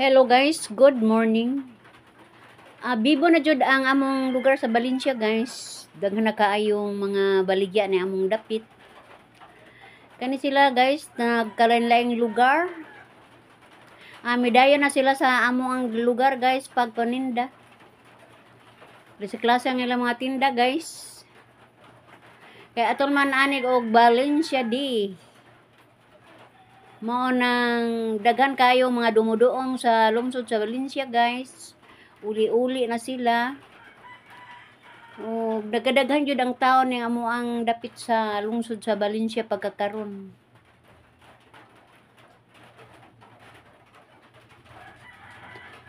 Hello guys, good morning. Bibo na jud ang among lugar sa Valencia, guys. Daghan na kaayong mga baligya ni among dapit. Kani sila, guys, nagkalain-laing lugar. Midayon na sila sa among lugar, guys, pagpaninda. Resiklase ang ilang mga tinda, guys. Kay atol man anig og Valencia di. Mao nang daghan kayo mga dumuduong sa lungsod sa Valencia, guys. Uli-uli na sila. O dagadaghan jud ang tawo ning amo ang dapit sa lungsod sa Valencia pagkakaron.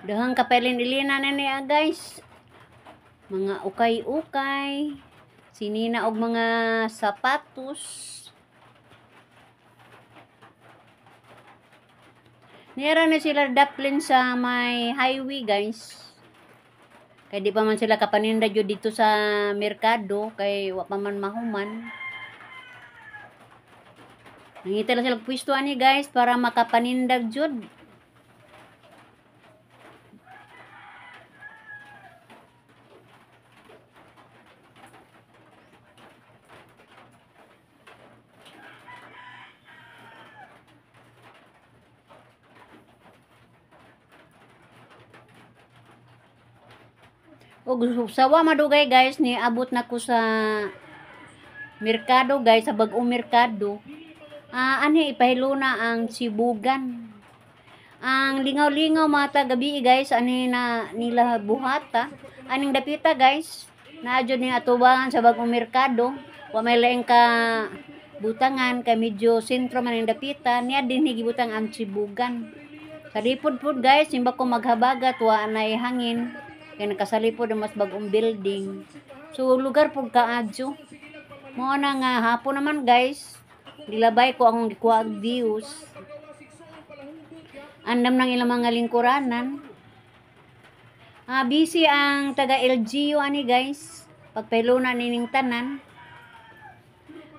Dahang kapelin-ilina na niya, guys. Mga ukay-ukay, sinina og mga sapatos. Nira na sila daplin sa may highway, guys. Kay di pa man sila kapaninda jud dito sa merkado kay wa pa man mahuman. Nangita lang sila pwesto ani, guys, para makapaninda jud. Og sawa madugay, guys, ni abot na ko sa merkado, guys, sa bag-ong merkado. Anhi ipahiluna ang sibugan. Ang lingaw-lingaw mata gabi, guys, ani na nila buhata. Aning dapita, guys, naa jud ni atubangan sa bag-ong merkado. Wa may laing ka butangan kay medyo sentro man ang dapita, niya din gibutang ang sibugan. Sa lipod pod, guys, simba ko maghabagat wa nay hangin. Kaya nakasalipod ang mas bagong building. So, lugar po kaadyo. Mao na nga hapon naman, guys. Gilabay ko akong gikuha og views. Andam ng ilang mga lingkuranan. Busy ang taga LGU ani, guys. Pagpahiluna nining tanan.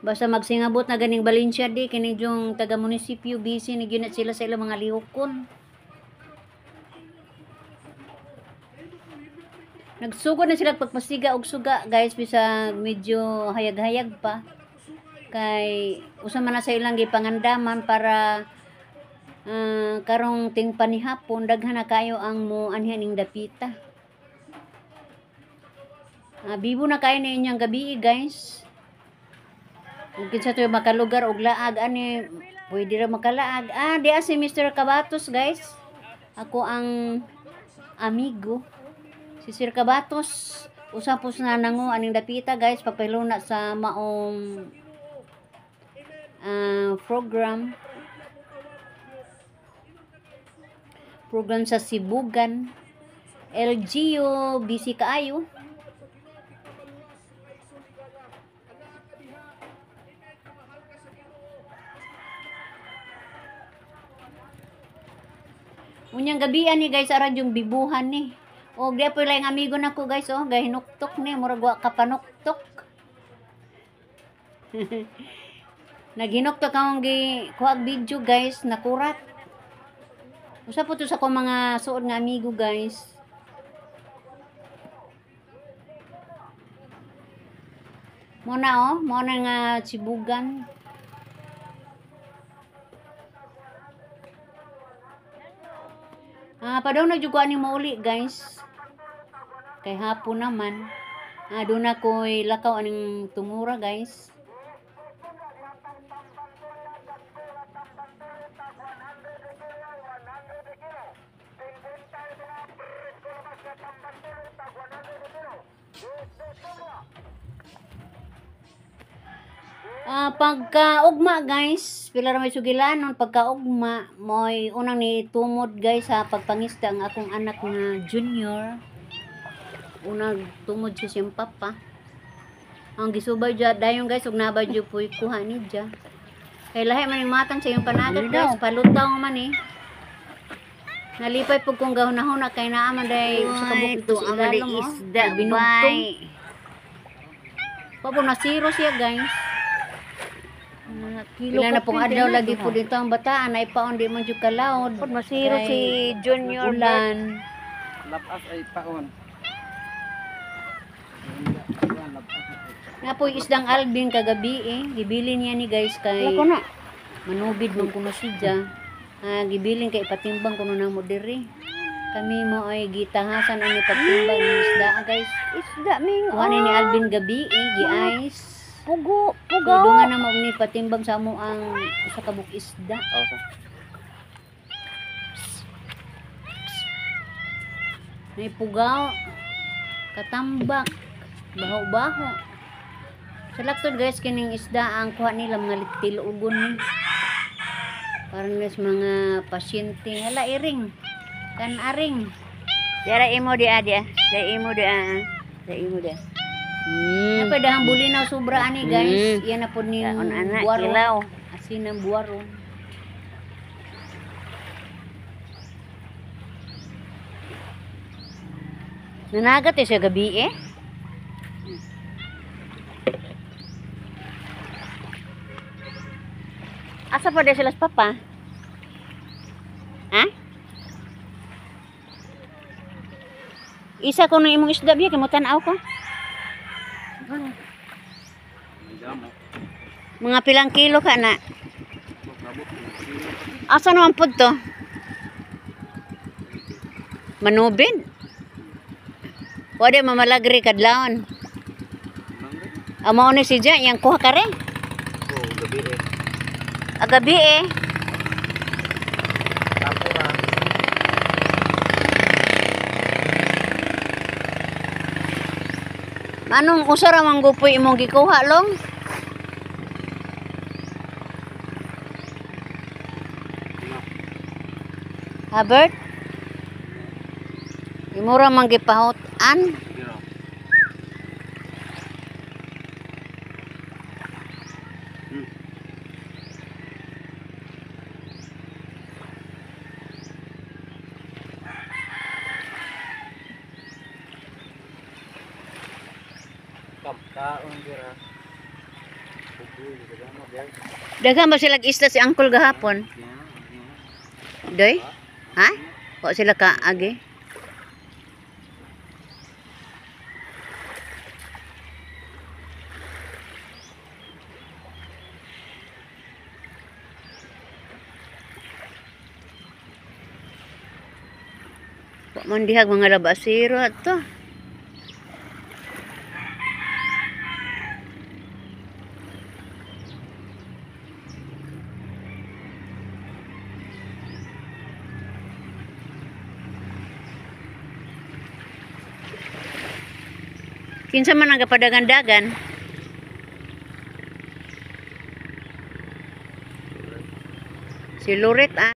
Basta magsingabot na ganing Valencia di kini yung taga munisipyo, busy ni gyud na sila sa ilang mga lihokon. Nagsugod na sila pagpasiga og suga, guys, bisag medyo hayag-hayag pa. Kay usa man na sa ilang gipangandaman para karong ting panihapon daghan na kayo ang mo anhi ning dapita. Bibo na kayo na inyong gabi, guys. Ug kinsa to'y makalugar og laag ani, pwede ra makalaag. Di si Mr. Cabatos, guys. Ako ang amigo. Si Sir Cabatos, usa po na nango aning dapita, guys, papahiluna sa maong program. Program sa Sibugan. LGU, busy kaayo. Unyang gabi ani, guys, arad yung bibuhan ni. Og di po lang amigo nako, guys, oh, gahinuktok ni, murag wa ka panuktok. Naghinuktok akong gi kuha video, guys, nakurat. Usa po to sa akong mga suod nga amigo, guys. Mo na oh, mo na nga sibugan. Padaw na jud ko ani mauli, guys. Kay hapon naman. Doon na ko'y lakaw aning tungura, guys. Pagkaugma, guys, pila ra may sugilanon pagkaugma, mo'y unang ni tumod, guys, sa pagpangista ang akong anak nga junior. Unang tumod siya siyang papa. Ang gisubay dya, dayon, guys, ug nabay dyo po'y kuha ni dya. Kay lahi man yung matang sa iyong panagat, guys, palutaw man eh. Nalipay po kung gahunahuna kay naaman day sa kabuk ito sa ilalom, oh. Binugtong. Papo nasiro siya, guys. Kilo Pila na pong adlaw lagi po dito ang bataan ay paon di man jud kalaod. Pod masiro Kay si Junior Bert. ulan. Lapas ay paon. Napoy isdang Alvin kagabi eh. Gibilin niya ni guys kay Wala ko na. manubid man kuno siya. Ah, gibilin kay ipatimbang kuno namo diri. Kami mo ay gitahasan ani pagtimbang ng isda ah, guys. Isda ming. Kuha ni Alvin gabi eh, gi-ice. Pugo, pugaw. Dungan na mo ni patimbang sa amo ang usa ka buok isda. Oh, sa. May pugaw, katambak, baho-baho. Sa laktod guys, kining isda ang kuha nila mga tilugon ni. Parang nas mga pasyente. Hala, iring. Kan aring. Dara imo di adi. Dara imo di ah. Dara imo di. Apa dahang bulinaw sobra ani guys. Yan na po ning Kaon ana buwaro. kilaw. Asin ng buwaro. Nanagat eh sa gabi eh. Asa pa de sila sa papa? Ha? Isa ko nang imong isda biya kay mo tan-aw ko. Mga pilang kilo ka na? Asa naman pud to? Manubin? Wala mamalagri kadlawon. Amo ni si Jan, yang kuha ka rin. Oh, gabi eh. Agabi eh. Tapura. Anong usa ra man gupoy imong gikuha long? Habert? Imura man gipahot-an. Sige ra. Kaon dira. Daghan ba sila isda si Uncle gahapon? Doy? Ha? Wa sila ka agi? Wa man dihag mga labasero ato. Kinsa man ang kapadagan-dagan? Si Loret ah.